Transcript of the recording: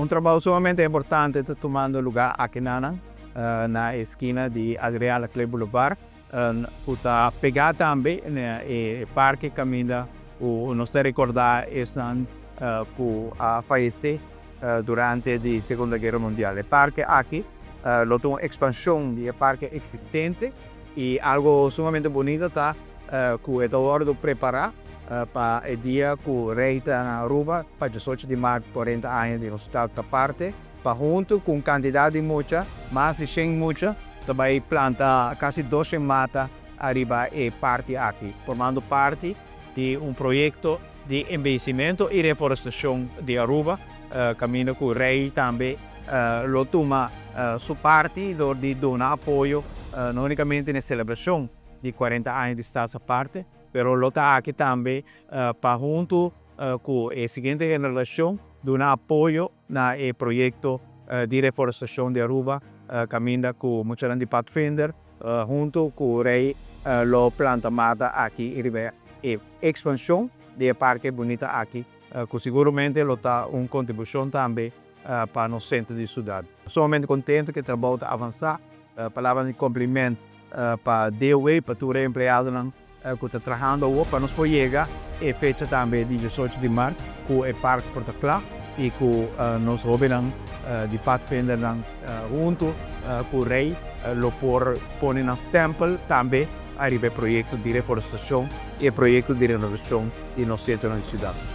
Un trabou sumamente importante ta tumando lugá akinan na e skina di Adriaan Laclé Boulevard ku ta pegá tambe na e parke kaminda ku nos ta rekordá esnan ku a fayesé durante di Segunda Guera Mundial. E parke aki lo ta un ekspanshon di e parke eksistente i algu sumamente bunita ta ku e ta wòrdu prepará pa e dia ku Rei ta na Aruba pa diesocho di mart 40 aña di nos stad aparte pa huntu ku un kantidat di mucha, mas di shen mucha, ta bai planta kasi 200 mata ariba e parti aki, formando parti di un proyekto di embeyecimento i reforestashon di Aruba, kaminda ku Rei tambe lo tuma su parti dor di duna apoyo no unikamente na e selebrashon di 40 aña di Staats Aparte, pero lo ta aki tambe pa huntu ku e siguiente generashon duna apoyo na e proyekto di reforestashon di Aruba kaminda ku muchanan di Padvinder huntu ku Rei lo planta mata aki riba e ekspanshon di e parke bunita aki ku siguramente lo ta un kontribushon tambe pa nos sentro di siudat. Sumamente kontentu ku e trabou ta avansá. Palabra di kompliment pa DOW, pa tur e empleadonan ku ta trahando awor pa nos por yega e fecha tambe di 18 di mart ku e park por ta kla i ku nos hobennan di Padvindernan huntu ku Rei lo por pone nan stempel tambe ariba e proyekto di reforestashon i e proyekto di renovashon di nos sentronan di siudat.